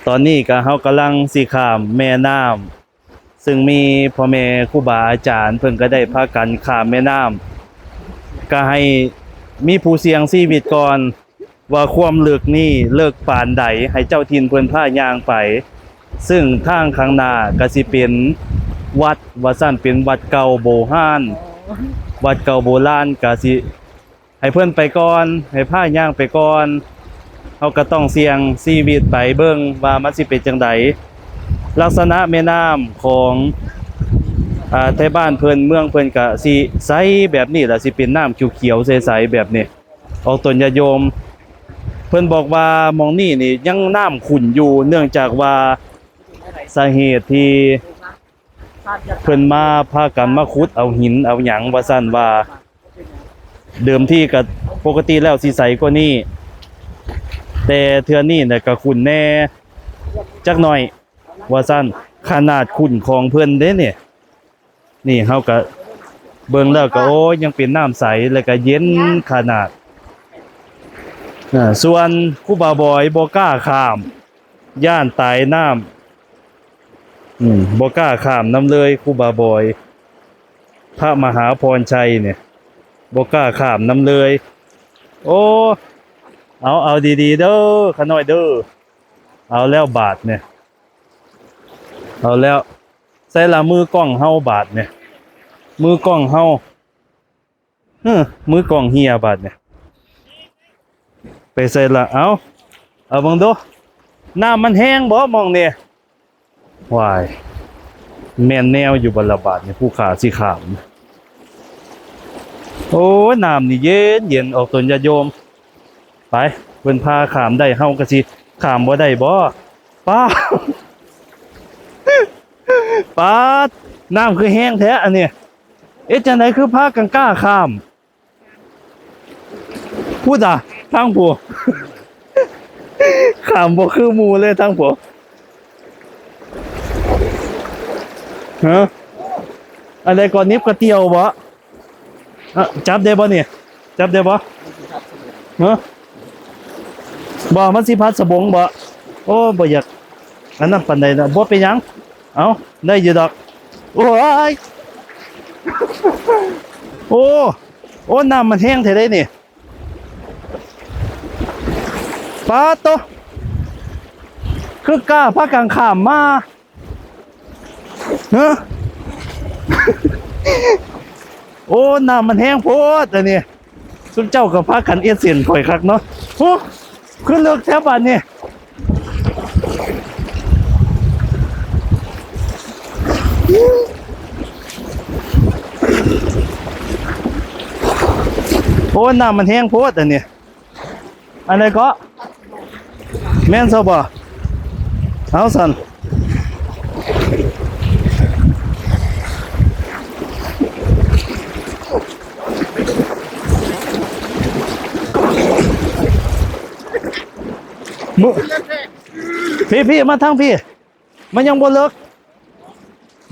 ຕອນນີ້ກໍເຮົາກຳລັງຊິຂ້າມແມ່ນ້ຳ ຊຶ່ງມີພໍ່ແມ່ຄູບາອາຈານເພິ່ນກໍໄດ້ພາກັນຂ້າມແມ່ນ້ຳ ກໍໃຫ້ມີຜູ້ສ່ຽງຊີວິດກ່ອນ ວ່າຄວາມເລິກນີ້ເລິກປານໃດ ໃຫ້ເຈົ້າຖິ່ນເພິ່ນພາຍ່າງໄປ ຊຶ່ງທາງຂ້າງໜ້າກໍຊິເປັນວັດ ວ່າຊັ້ນ ເປັນວັດເກົ່າໂບຮານ ວັດເກົ່າໂບລານ ກໍຊິໃຫ້ເພິ່ນໄປກ່ອນ ໃຫ້ພາຍ່າງໄປກ່ອນ ເຮົາກໍຕ້ອງສ່ຽງຊີວິດໄປເບິ່ງວ່າມັນຊິເປັນຈັ່ງໃດ. ລັກສະນະແມ່ນ້ຳຂອງ ອາ ແຖວບ້ານເພິ່ນ ເມືອງເພິ່ນກໍຊິໃສແບບນີ້ລະ ຊິເປັນນ້ຳຂຽວໆໃສໆແບບນີ້. ອອກຕົນຍາດໂຍມ ເພິ່ນບອກວ່າໝ່ອງນີ້ນີ້ຍັງນ້ຳຂຸ່ນຢູ່ ເນື່ອງຈາກວ່າສາເຫດທີ່ເພິ່ນມາພາກັນມາຂຸດເອົາຫີນເອົາຫຍັງວ່າຊັ້ນວ່າ ເດີມທີກໍປົກກະຕິແລ້ວຊິໃສກວ່ານີ້ ແຕ່ເທື່ອນີ້ນະກໍຂຸ່ນແດ່ຈັກໜ້ອຍວ່າຊັ້ນ ຂະໜາດຂຸ່ນຂອງເພິ່ນເດ້ນີ້. ນີ້ເຮົາກະເບິ່ງແລ້ວກະ ໂອ້ຍ ຍັງເປັນນ້ຳໃສ ແລ້ວກະເຢັນຂະໜາດ. ເອີ ສ່ວນຄູບາບອຍບໍ່ກ້າຂ້າມ ຢ້ານຕາຍນ້ຳ ອືມ ບໍ່ກ້າຂ້າມນຳເລີຍ ຄູບາບອຍ ພະມະຫາພອນໄຊນີ້ ບໍ່ກ້າຂ້າມນຳເລີຍ. ໂອ້ ເອົາ ເອົາດີໆເດີ ຂະນ້ອຍເດີ. ເອົາແລ້ວບາດນີ້ ເອົາແລ້ວ. ໃສລະມືກ້ອງເຮົາບາດນີ້ ມືກ້ອງເຮົາ ເຮີ ມືກ້ອງເຫຍບາດນີ້ ໄປໃສລະ? ເອົາ ເອົາເບິ່ງດູ ນ້ຳມັນແຮງບໍ່ໝ່ອງນີ້? ຫວາຍ ແມ່ນແນວຢູ່ບໍ່ລະບາດນີ້ ຜູ້ຂ້າຊິຂ້າມ. ໂອ້ຍ ນ້ຳນີ້ເຢັນໆ ອອກຕົນຍາດໂຍມ. ໄປ ເພິ່ນພາຂ້າມໄດ້ ເຮົາກໍຊິຂ້າມບໍ່ໄດ້ບໍ? ປາດ ປາດ ນ້ຳຄືແຮງແທ້ອັນນີ້ ເຮັດຈັ່ງໃດຄືພາກັນກ້າຂ້າມ? ພຸ້ນອະ ທາງຜູ້ ຂ້າມບໍ່ຄືໝູ່ເລີຍທາງຜູ້. ຮະ ອັນໃດກໍໜິບກະຕຽວບໍ? ອະ ຈັບໄດ້ບໍ່ນີ້? ຈັບໄດ້ບໍ່? ຮະ ບໍ່ ມັນຊິພັດສະບົງບໍ? ໂອ້ ບໍ່ຢາກອັນນັ້ນປານໃດເນາະ. ບໍ່ເປັນຫຍັງ ເອົາ ໄດ້ຢູ່ດອກ. ໂອ້ຍ ໂອ້ ໂອ້ ນ້ຳມັນແຮງແທ້ເດ້ນີ້. ປາດໂຕ ຄືກ້າພາກັນຂ້າມມາ. ຮະ ໂອ້ ນ້ຳມັນແຮງໂພດອັນນີ້. ຊຸມເຈົ້າກໍພາກັນເອັດເສັ້ນຂ້ອຍຄັກເນາະ. ໂອ້ ຄືເລິກແທ້ບາດນີ້. ໂອ້ ນ້ຳມັນແຮງໂພດອັນນີ້. ອັນໃດເກາະ? ແມ່ນຊະບໍ່? ເອົາຊັ້ນ ພີ່ໆ ມາທາງພີ່. ມັນຍັງບໍ່ເລິກ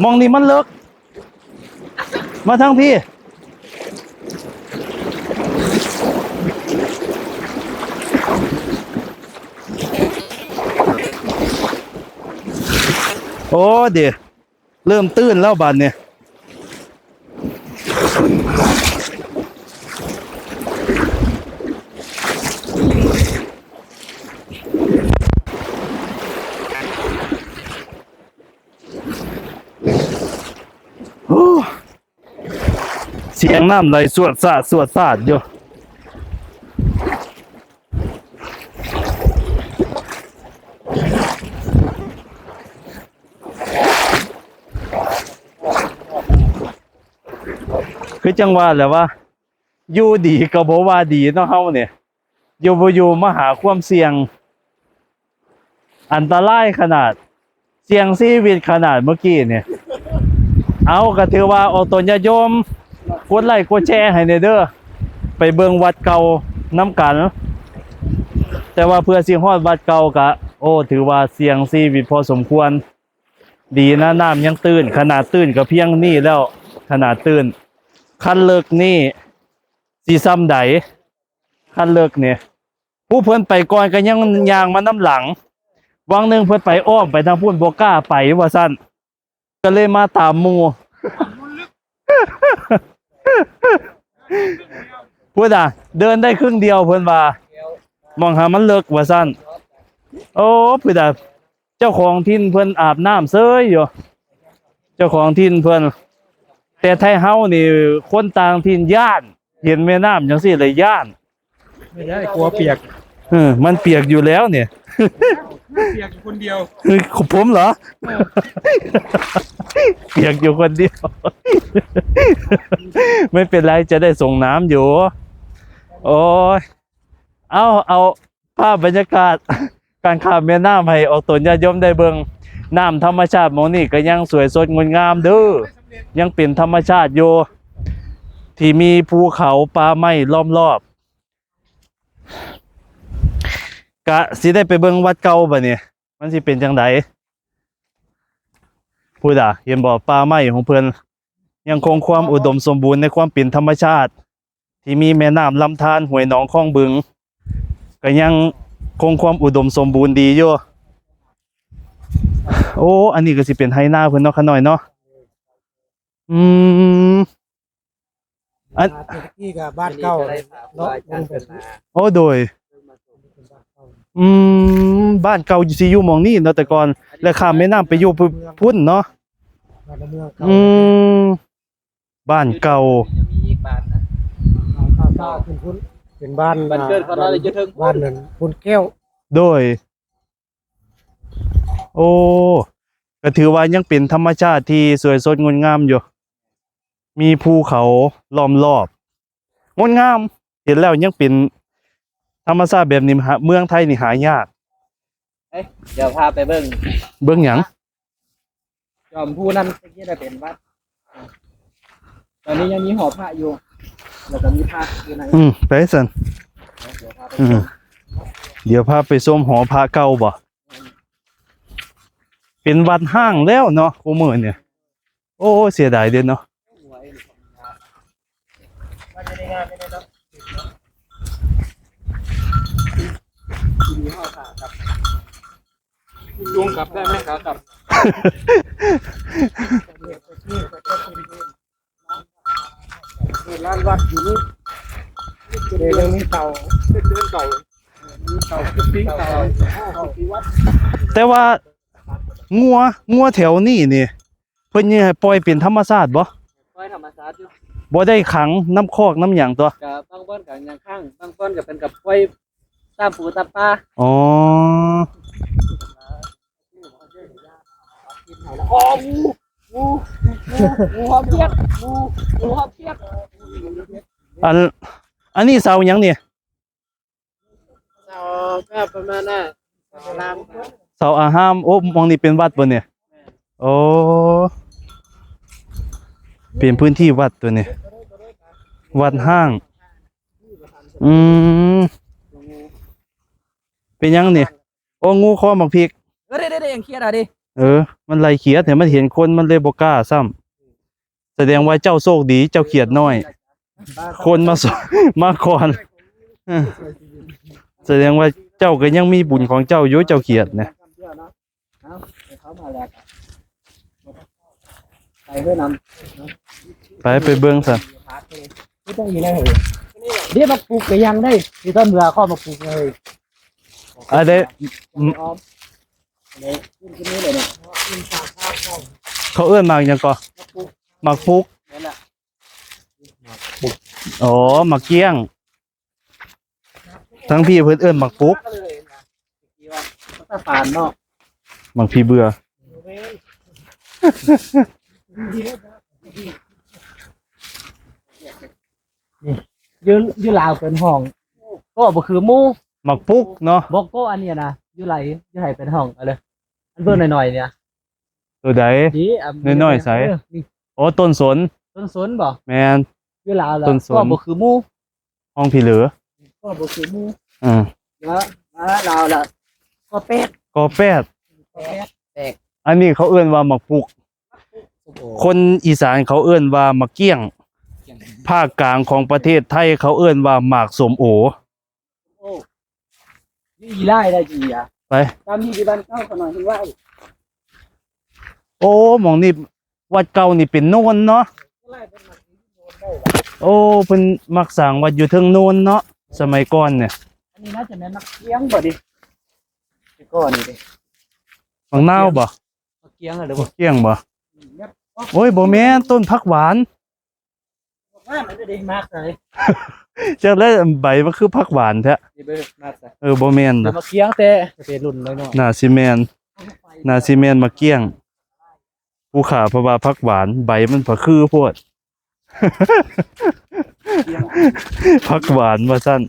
ໝ່ອງນີ້ມັນເລິກ. ມາທາງພີ້. ໂອ້ ເດ ເລີ່ມຕື້ນແລ້ວບາດນີ້. ໂອ້ ສຽງນ້ຳໄຫຼສວດສາດສວດສາດຢູ່. ຄືຈັ່ງວ່າແຫຼະວ່າ ຢູ່ດີກໍບໍ່ວ່າດີເນາະ ເຮົານີ້ ຢູ່ບໍ່ຢູ່ມາຫາຄວາມສ່ຽງ ອັນຕະລາຍຂະໜາດ ສ່ຽງຊີວິດຂະໜາດເມື່ອກີ້ນີ້. ເອົາ ກໍຖືວ່າອອກຕົນຍາດໂຍມ ກົດໄລກົດແຊໃຫ້ແດ່ເດີ ໄປເບິ່ງວັດເກົ່ານຳກັນ. ແຕ່ວ່າເພື່ອຊິຮອດວັດເກົ່າກະ ໂອ້ ຖືວ່າສ່ຽງຊີວິດພໍສົມຄວນ. ດີນະ ນ້ຳຍັງຕື້ນ ຂະໜາດຕື້ນກໍພຽງນີ້ແລ້ວ ຂະໜາດຕື້ນ ຄັນເລິກນີ້ຊິຊ່ຳໃດ? ຄັນເລິກນີ້ ຜູ້ເພິ່ນໄປກ່ອນກໍຍັງຍ່າງມານຳຫຼັງ. ວັງໜຶ່ງເພິ່ນໄປອ້ອມໄປທາງພຸ້ນ ບໍ່ກ້າໄປວ່າຊັ້ນ ກໍເລີຍມາຕາມໝູ່ ພຸ້ນນະ ເດີນໄດ້ເຄິ່ງດຽວເພິ່ນວ່າ ໝ່ອງຫັ້ນມັນເລິກວ່າຊັ້ນ. ໂອ້ ພຸ້ນນະ ເຈົ້າຂອງຖິ່ນເພິ່ນອາບນ້ຳເຊີຍຢູ່ ເຈົ້າຂອງຖິ່ນເພິ່ນ. ແຕ່ໄທເຮົານີ້ ຄົນຕ່າງຖິ່ນຢ້ານ ເຫັນແມ່ນ້ຳຈັ່ງຊີ້ລະຢ້ານ. ໄມ່ໄດ້ ກົວປຽກ. ເອີ ມັນປຽກຢູ່ແລ້ວນີ້. ປຽກຢູ່ຄົນດຽວ. ເອີ ຜົມເຫລອ? ເອີ ປຽກຢູ່ຄົນດຽວ. ໄມ່ເປັນໄລ ຈະໄດ້ສົ່ງນ້ຳຢູ່. ໂອ້ຍ ເອົາ ເອົາ ພາບບັນຍາກາດການຂ້າມແມ່ນ້ຳໃຫ້ອອກຕົນຍາດໂຍມໄດ້ເບິ່ງ. ນ້ຳທຳມະຊາດໝ່ອງນີ້ກໍຍັງສວຍສົດງົດງາມເດີ ຍັງເປັນທຳມະຊາດຢູ່ ທີ່ມີພູເຂົາປ່າໄມ້ລ້ອມລອບ. ກະຊິໄດ້ໄປເບິ່ງວັດເກົ່າບັດນີ້ ມັນຊິເປັນຈັ່ງໃດ. ພຸ້ນນະ ເຫັນບໍ່ ປ່າໄມ້ຂອງເພິ່ນຍັງຄົງຄວາມອຸດົມສົມບູນໃນຄວາມເປັນທຳມະຊາດ ທີ່ມີແມ່ນ້ຳລຳທານ ຫ້ວຍໜອງ ຄອງບຶງ ກໍຍັງຄົງຄວາມອຸດົມສົມບູນດີຢູ່. ໂອ້ ອັນນີ້ກໍຊິເປັນໄຮ່ນາເພິ່ນເນາະ ຂະນ້ອຍເນາະ. ອືມ ອັນ ແຕ່ກີ້ກໍບ້ານເກົ່າເນາະ. ໂອ້ ໂດຍ ອືມ ບ້ານເກົ່າຊິຢູ່ໝ່ອງນີ້ເນາະແຕ່ກ່ອນ ແລ້ວຂ້າມແມ່ນ້ຳໄປຢູ່ພຸ້ນເນາະ. ບ້ານເກົ່າ ອືມ ບ້ານເກົ່າ ເປັນບ້ານ ບ້ານເກີດຂອງລາວຢູ່ເທິງ ບ້ານນັ້ນ ໂພນແກ້ວ. ໂດຍ ໂອ້ ກໍຖືວ່າຍັງເປັນທຳມະຊາດທີ່ສວຍສົດງົດງາມຢູ່ ມີພູເຂົາລ້ອມລອບ ງົດງາມ. ເຫັນແລ້ວຍັງເປັນທຳມະຊາດແບບນີ້ ເມືອງໄທນີ້ຫາຍາກ. ເອີຍ ດຽວພາໄປເບິ່ງ. ເບິ່ງຫຍັງ? ຈອມພູນັ້ນແຕ່ກີ້ນະເປັນວັດ ຕອນນີ້ຍັງມີຫໍພະຢູ່ ແລ້ວກໍມີພະຢູ່ໃນ. ອືມ ໄປຊັ້ນ. ດຽວພາໄປ ອືມ ຊົມ ດຽວພາໄປຊົມຫໍພະເກົ່າບໍ? ເປັນວັດຮ້າງແລ້ວເນາະ ຄູ່ມື້ນີ້. ໂອ້ ເສຍດາຍເດ້ເນາະ. ລຸງກັບໄດ້ໄໝ ຂາກັບ? ເປີດຮ້ານວັດຢູ່ນີ້ ເດີນຍັງມີເຕົາ ເດີນເກົ່າ ມີເຕົາ ປີເຕົາ ແຕ່ວ່າງົວ ງົວແຖວນີ້ນີ້ ເພິ່ນຍັງໃຫ້ປ່ອຍເປັນທຳມະຊາດບໍ່? ປ່ອຍທຳມະຊາດຢູ່ ບໍ່ໄດ້ຂັງນຳຄອກນຳຫຍັງຕົວະ? ກະບາງບ່ອນກະຍັງຂັງ ບາງບ່ອນກະເພິ່ນກະປ່ອຍຕາມປູຕາມປາ. ອໍ ອໍ ງູ ງູ ງູຫອມພຽກ ງູ ງູຫອມພຽກ. ອັນ ອັນນີ້ເສົາຫຍັງນີ້? ເສົາກໍປະມານນັ້ນ ເສົາອາຮາມ ເສົາອາຮາມ. ໂອ້ ໝ່ອງນີ້ເປັນວັດບໍ່ນີ້? ແມ່ນ. ໂອ້ ເປັນພື້ນທີ່ວັດຕົວນີ້ ວັດຮ້າງ. ອືມ ເປັນຫຍັງນີ້? ໂອ້ ງູຄໍໝາກພິກ. ເອີ ເດ້ໆໆ ຂຽດອະເດ້. ເອີ ມັນໄລ່ຂຽດ ໃຫ້ມັນເຫັນຄົນ ມັນເລີຍບໍ່ກ້າຊ້ຳ. ສະແດງວ່າເຈົ້າໂຊກດີ ເຈົ້າຂຽດນ້ອຍ ຄົນມາ ມາກ່ອນ. ເອີ ສະແດງວ່າເຈົ້າກໍຍັງມີບຸນຂອງເຈົ້າຢູ່ ເຈົ້າຂຽດນະ. ໄປ ໄປເບິ່ງຊັ້ນ. ເດ້ ໝາກປຸກກໍຍັງໄດ້ ທີ່ຕ້ອນເມືອ ເຂົ້າໝາກປຸກເລີຍ. ອັນເດ້ ເຂົາເອີ້ນໝາກຫຍັງກໍ? ໝາກປຸກ. ອໍ ໝາກກ້ຽງ. ທາງພີ້ເພິ່ນເອີ້ນໝາກປຸກ. ໝາກພີເບື່ອ. ຢູ່ ຢູ່ລາວເພິ່ນຮ້ອງກໍບໍ່ຄືໝູ່. ໝາກປຸກເນາະ. ບໍ່ກໍອັນນີ້ນະ ຢູ່ໄລ ຢູ່ໄທເພິ່ນຮ້ອງ ອັນເລີຍ ອັນເບິ່ງໜ້ອຍໆນີ້. ໂຕໃດ? ນີ້ ອາ ນ້ອຍໆໃສ? ເອີ ນີ້. ໂອ້ ຕົ້ນສົນ. ຕົ້ນສົນບໍ? ແມ່ນ. ຢູ່ລາວລະ ຕົ້ນສົນ ກໍບໍ່ຄືໝູ່. ຫ້ອງພີເລີ ກໍບໍ່ຄືໝູ່. ເອີ ລະ ລະລາວລະ ກໍແປດ. ກໍແປດ. ກໍແປດ. ແປດ. ອັນນີ້ເຂົາເອີ້ນວ່າໝາກປຸກ. ຄົນອີສານເຂົາເອີ້ນວ່າໝາກກ້ຽງ. ພາກກາງຂອງປະເທດໄທເຂົາເອີ້ນວ່າໝາກສົ້ມໂອ. ໂອ້ ຢູ່ອີຫຼາຍໄດ້ຈີອະ. ໄປ ໄປ ຕາມທີ່ບ້ານເກົ່າເຂົາໜ້ອຍເພິ່ນວ່າ ໂອ້ ໝ່ອງນີ້ ວັດເກົ່ານີ້ເປັນໂນນເນາະ. ໂອ້ ເພິ່ນມັກສ້າງວັດຢູ່ເທິງໂນນເນາະ ສະໄໝກ່ອນນີ້. ອັນນີ້ໜ້າຈະແມ່ນໝາກກ້ຽງບໍ່ນີ້? ແຕ່ກ່ອນນີ້ເດ້ ໝາກນາວບໍ່? ໝາກກ້ຽງ ຫຼື ໝາກກ້ຽງບໍ່? ໂອ້ຍ ບໍ່ແມ່ນ ຕົ້ນຜັກຫວານ. ໝາກຫວານມັນຈະໄດ້ໝາກໃສ? ຈັກແລ້ວ ໃບມັນຄືຜັກຫວານແທ້. ນີ້ເບິ່ງໝາກໃສ? ເອີ ບໍ່ແມ່ນນະ ໝາກກ້ຽງແຕ່ ແຕ່ລຸ້ນນ້ອຍໆ ໜ້າຊິແມ່ນ ໜ້າຊິແມ່ນໝາກກ້ຽງ. ຜູ້ຂ້າເພິ່ນວ່າຜັກຫວານ ໃບມັນພະຄືໂພດ. ຜັກຫວານວ່າຊັ້ນ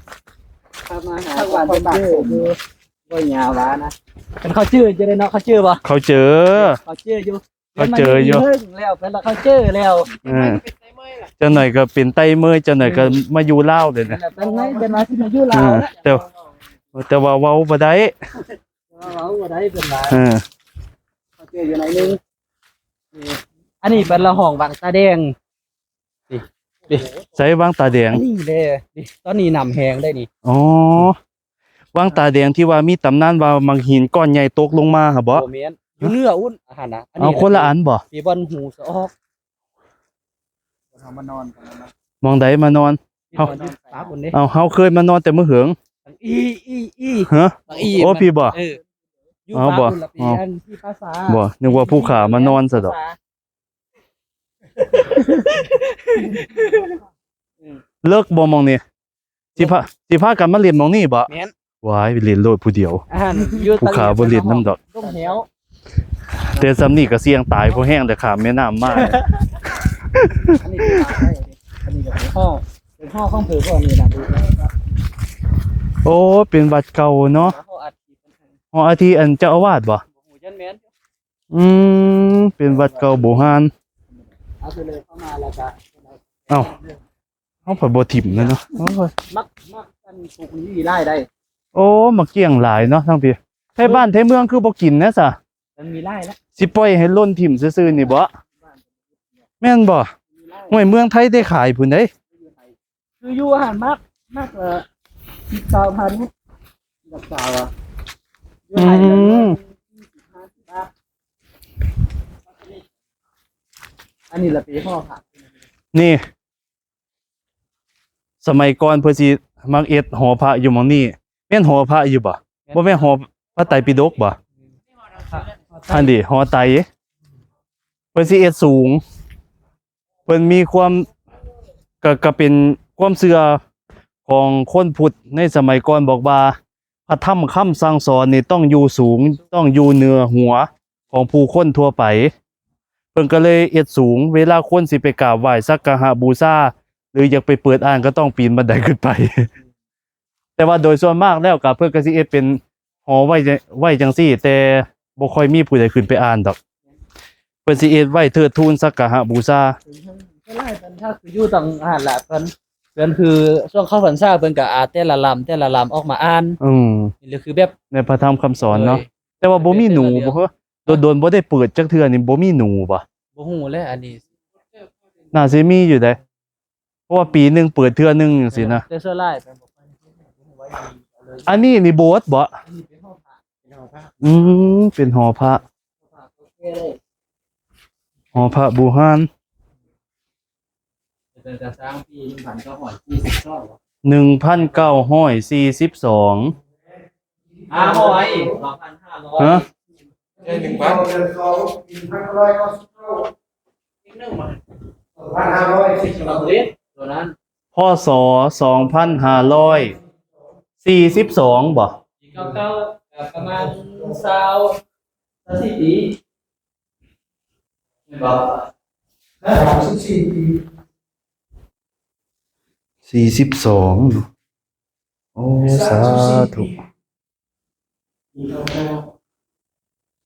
ຜັກຫວານ ຜັກຫວານເປັນໝາກສົມ ບໍ່ຍາວວ່ານະ. ຄັນເຂົາຈື່ຢູ່ເດ້ເນາະ ເຂົາຈື່ບໍ່? ເຂົາຈື່ ເຂົາຈື່ຢູ່ ເຂົາຈື່ຢູ່. ເຖິງແລ້ວ ເພິ່ນລະເຂົາຈື່ແລ້ວ. ເອີ ຈັກໜ້ອຍກໍເປັນໄຕເມີຍ ຈັກໜ້ອຍກໍ ອືມ ມາຢູ່ລາວເລີຍນະ. ເປັນໄງ ເປັນວ່າຊິມາຢູ່ລາວ ເອີ ແລ້ວ ແຕ່ ແຕ່ວ່າເວົ້າບໍ່ໄດ້ ເວົ້າບໍ່ໄດ້ເພິ່ນວ່າ. ເອີ ເຂົາຈື່ຢູ່ໜ້ອຍໜຶ່ງ. ອັນນີ້ເພິ່ນລະຫ້ອງວັງຕາແດງ. ນີ້ ນີ້ ໃສວັງຕາແດງ? ອັນນີ້ແຫຼະ ນີ້ ຕອນນີ້ນ້ຳແຫ້ງໄດ໋ນີ້. ອໍ ວັງຕາແດງທີ່ວ່າມີຕຳນານວ່າໝາກຫີນກ້ອນໃຫຍ່ຕົກລົງມາຫັ້ນບໍ? ບໍ່ແມ່ນ ຢູ່ເໜືອອຸ້ນຫັ້ນນະ. ອັນນີ້ ເອົາ ຄົນລະອັນບໍ? ທີ່ບ່ອນຫູສະອອກ ບ່ອນເຮົາມານອນ ໝ່ອງໃດມານອນ? ເຮົາ ເຮົາເຄີຍມານອນແຕ່ມື້ເຫິງ. ອີ ອີ ອີ ຮະ? ອີ ໂອ້ ພີ່ບໍ? ເອີ ຢູ່ ເອົາ ປາກ ບໍ່ ພຸ້ນລະ ປີ ອໍ ອັນທີ່ປາສາດ ບໍ່ ນຶກວ່າຜູ້ຂ້າມານອນຊະດອກ. ເລິກບໍ່ໝ່ອງນີ້? ຊິພາ ຊິພາກັນມາຫຼິ້ນໝ່ອງນີ້ບໍ່? ແມ່ນ ວ້າຍ ຫຼິ້ນໂລດຜູ້ດຽວ ອັນຢູ່ ຜູ້ຂ້າບໍ່ຫຼິ້ນນຳດອກ ແຕ່ຊ່ຳນີ້ກໍສ່ຽງຕາຍພໍແຮງແລ້ວ ຂ້າມແມ່ນ້ຳມາ. ອັນນີ້ເປັນ ອັນນີ້ກໍເປັນຫໍ ເປັນຫໍຂອງເພິ່ນ ອັນນີ້ນະ. ໂອ້ ເປັນວັດເກົ່າເນາະ ຫໍອາທິ ຫໍອາທິ ອັນເຈົ້າອາວາດບໍ່? ບໍ່ຮູ້ ຢ້ານແມ່ນ. ອືມ ເປັນວັດເກົ່າບູຮານ. ເອົາ ເຮົາພັດບໍ່ຖິ້ມແລ້ວເນາະ. ໂອ້ຍ ມັກ ມັກອັນປູກນີ້ຫຼາຍໄດ໋. ໂອ້ ໝາກກ້ຽງຫຼາຍເນາະທາງພີ້. ໄທບ້ານໄທເມືອງຄືບໍ່ກິນແດ່ຊະ? ມັນມີຫຼາຍລະ ຊິປ່ອຍໃຫ້ຫຼົ່ນຖິ້ມຊື່ໆນີ້ບໍ? ແມ່ນບໍ່? ຫ້ວຍ ເມືອງໄທໄດ້ຂາຍພຸ້ນເດ້. ຄືຢູ່ຫັ້ນໝາກ ໝາກລະສິບ ຊາວພັນ ດອກຊາວອະ ຢູ່ໄທລະ ອືມ ສີ່ສິບ ຫ້າສິບບາດ. ອັນນີ້ລະເປັນຫໍພະ ນີ້ ສະໄໝກ່ອນເພິ່ນຊິມັກເຮັດຫໍພະຢູ່ໝ່ອງນີ້. ແມ່ນຫໍພະຢູ່ບໍ່? ບໍ່ແມ່ນຫໍພະໄຕປິດົກບໍ່? ອັນນີ້ຫໍໄຕ ເພິ່ນຊິເຮັດສູງ. ເພິ່ນມີຄວາມ ກະ ກະເປັນຄວາມເຊື່ອຂອງຄົນພຸດໃນສະໄໝກ່ອນ ບອກວ່າພະທຳຄຳສັ່ງສອນນີ້ຕ້ອງຢູ່ສູງ ຕ້ອງຢູ່ເໜືອຫົວຂອງຜູ້ຄົນທົ່ວໄປ. ເພິ່ນກໍເລີຍເຮັດສູງ ເວລາຄົນຊິໄປກາບໄຫວ້ສັກກາຫະບູຊາ ຫຼື ຢາກໄປເປີດອ່ານ ກໍຕ້ອງປີນບັນໄດຂຶ້ນໄປ. ແຕ່ວ່າໂດຍສ່ວນມາກແລ້ວກໍເພິ່ນກໍຊິເຮັດເປັນຫໍໄວ້ ໄວ້ຈັ່ງຊີ້ ແຕ່ບໍ່ຄ່ອຍມີຜູ້ໃດຂຶ້ນໄປອ່ານດອກ. ເພິ່ນຊິເຮັດໄວ້ເທີດທູນສັກກາຫະບູຊາ. ສ່ວນຫຼາຍເພິ່ນຖ້າຄືຢູ່ຕາງຫັ້ນລະ ເພິ່ນ ເພິ່ນຄືຊ່ວງເຂົ້າພັນສາ ເພິ່ນກໍເອົາແຕ່ລະລຳ ແຕ່ລະລຳອອກມາອ່ານ. ອືມ ນີ້ຄືແບບໃນພະທຳຄຳສອນເນາະ. ໂດຍ ແຕ່ວ່າບໍ່ມີໜູບໍ່? ດົນໆບໍ່ໄດ້ເປີດຈັກເທື່ອນີ້ ບໍ່ມີໜູບໍ່? ບໍ່ຮູ້ແຫຼະ ອັນນີ້ ໜ້າຊິມີຢູ່ເດ້. ເພາະວ່າປີໜຶ່ງເປີດເທື່ອໜຶ່ງຈັ່ງຊີ້ນະ. ແຕ່ສ່ວນຫຼາຍ ອັນນີ້ນີ້ໂບດບໍ? ອັນນີ້ເປັນຫໍພະ ເປັນຫໍພະ. ອືມ ເປັນຫໍພະ ຫໍພະເກົ່າແກ່ເລີຍ ຫໍພະບູຮານ. ເປັນການສ້າງປີໜຶ່ງພັນເກົ້າຮ້ອຍສີ່ສິບສອງ ໜຶ່ງພັນເກົ້າຮ້ອຍສີ່ສິບສອງ ຫ້າຮ້ອຍ ສອງພັນຫ້າຮ້ອຍ ຮະ? ເດືອນໜຶ່ງພັນ ເດືອນສອງ ປີໜຶ່ງພັນເກົ້າຮ້ອຍເກົ້າສິບເກົ້າ ອີກໜຶ່ງມາ ສອງພັນຫ້າຮ້ອຍສີ່ສິບ ໂຕນັ້ນ ພ.ສ. ສອງພັນຫ້າຮ້ອຍສີ່ສິບສອງບໍ? ປີເກົ້າເກົ້າ ກໍປະມານຊາວ ຊາວສີ່ປີ ແມ່ນບໍ? ສາມສິບສີ່ປີ ສີ່ສິບສອງ ໂອ້ ສາທຸ.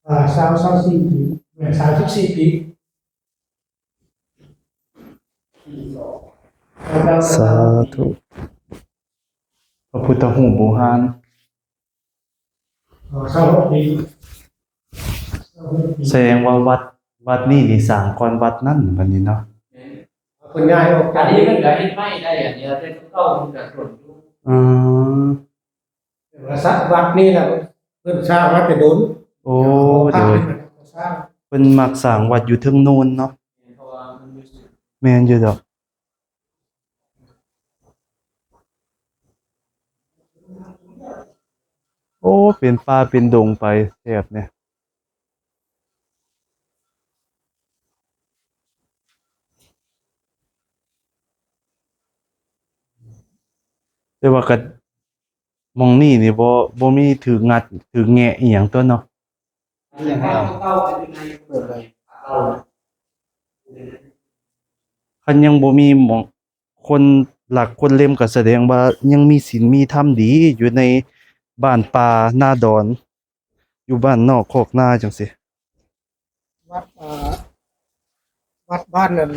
ອ່າ ຊາວ ຊາວສີ່ປີ ແມ່ນ ສາມສິບສີ່ປີ. ສາທຸ. ພະພຸດທະຮູບບູຮານ. ຊາວຫົກປີ ຊາວຫົກປີ. ສະແດງວ່າວັດ ວັດນີ້ນີ້ສ້າງກ່ອນວັດນັ້ນບັດນີ້ເນາະ. ເພິ່ນຍ້າຍອອກຈາກ ອັນນີ້ເພິ່ນກໍເຮັດໃໝ່ໄດ້ ອັນນີ້ແຕ່ເກົ່າເພິ່ນກໍຕົນຢູ່. ອືມ ແຕ່ວ່າສະ ວັດນີ້ລະ ເພິ່ນສ້າງມາແຕ່ດົນ. ໂອ້ ໂດຍ ເພິ່ນມັກສ້າງວັດຢູ່ເທິງໂນນເນາະ. ແມ່ນຢູ່ດອກ. ໂອ້ ເປັນປ່າເປັນດົງໄປແຖບນີ້. ແຕ່ວ່າກໍ ໝ່ອງນີ້ນີ້ບໍ່ ບໍ່ມີຖືກງັດຖືກແງະອີ່ຫຍັງຕົວະເນາະ. ຄັນຍັງບໍ່ມີໝ່ອງ ຄົນລັກຄົນເລັມ ກໍສະແດງວ່າຍັງມີສິນມີທຳດີຢູ່ໃນບ້ານປ່ານາດອນ ຢູ່ບ້ານນອກຄອກນາຈັ່ງຊີ້. ວັດ ເອີ ວັດບ້ານນັ້ນ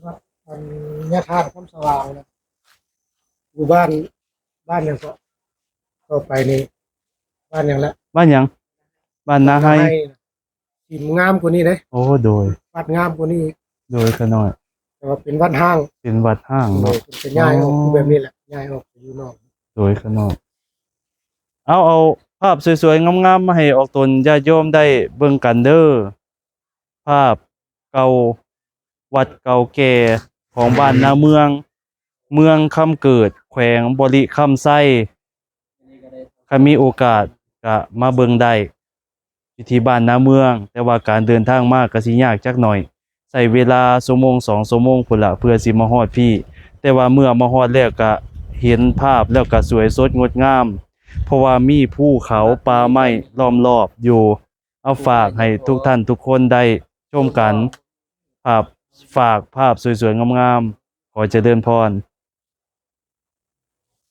ວັດອັນຍາທາດຄຳສະຫວ່າງນະ ຢູ່ບ້ານ ບ້ານຫຍັງເກາະ? ຕໍ່ໄປນີ້ບ້ານຫຍັງລະ? ບ້ານຫຍັງ? ບ້ານນາໄຮ. ນາໄຮນະ ສິມງາມກວ່ານີ້ເດ້. ໂອ້ ໂດຍ. ວັດງາມກວ່ານີ້ອີກ. ໂດຍ ຂະນ້ອຍ. ແຕ່ວ່າເປັນວັດຮ້າງ. ເປັນວັດຮ້າງເນາະ. ໂດຍ. ເພິ່ນກໍຍ້າຍອອກ ໂອ້ ຄືແບບນີ້ແຫຼະ ຍ້າຍອອກໄປຢູ່ນອກ. ໂດຍ ຂະນ້ອຍ. ເອົາ ເອົາພາບສວຍໆງາມໆມາໃຫ້ອອກຕົນຍາດໂຍມໄດ້ເບິ່ງກັນເດີ້. ພາບເກົ່າ ວັດເກົ່າແກ່ຂອງບ້ານນາເມືອງ ເມືອງຄຳເກີດ ແຂວງບໍລິຄຳໄຊ. ຄັນມີໂອກາດກະມາເບິ່ງໄດ້ ຢູ່ທີ່ບ້ານນາເມືອງ, ແຕ່ວ່າການເດີນທາງມາກະຊິຍາກຈັກໜ້ອຍ, ໃຊ້ເວລາຊົ່ວໂມງສອງຊົ່ວໂມງພຸ້ນລະ ເພື່ອຊິມາຮອດພີ້. ແຕ່ວ່າເມື່ອມາຮອດແລ້ວກະເຫັນພາບແລ້ວກະສວຍສົດງົດງາມ, ເພາະວ່າມີພູເຂົາປ່າໄມ້ລ້ອມລອບຢູ່. ເອົາ ຝາກໃຫ້ທຸກທ່ານທຸກຄົນໄດ້ຊົມກັນ ພາບ ຝາກພາບສວຍໆງາມໆ. ຂໍຈະເລີນພອນ.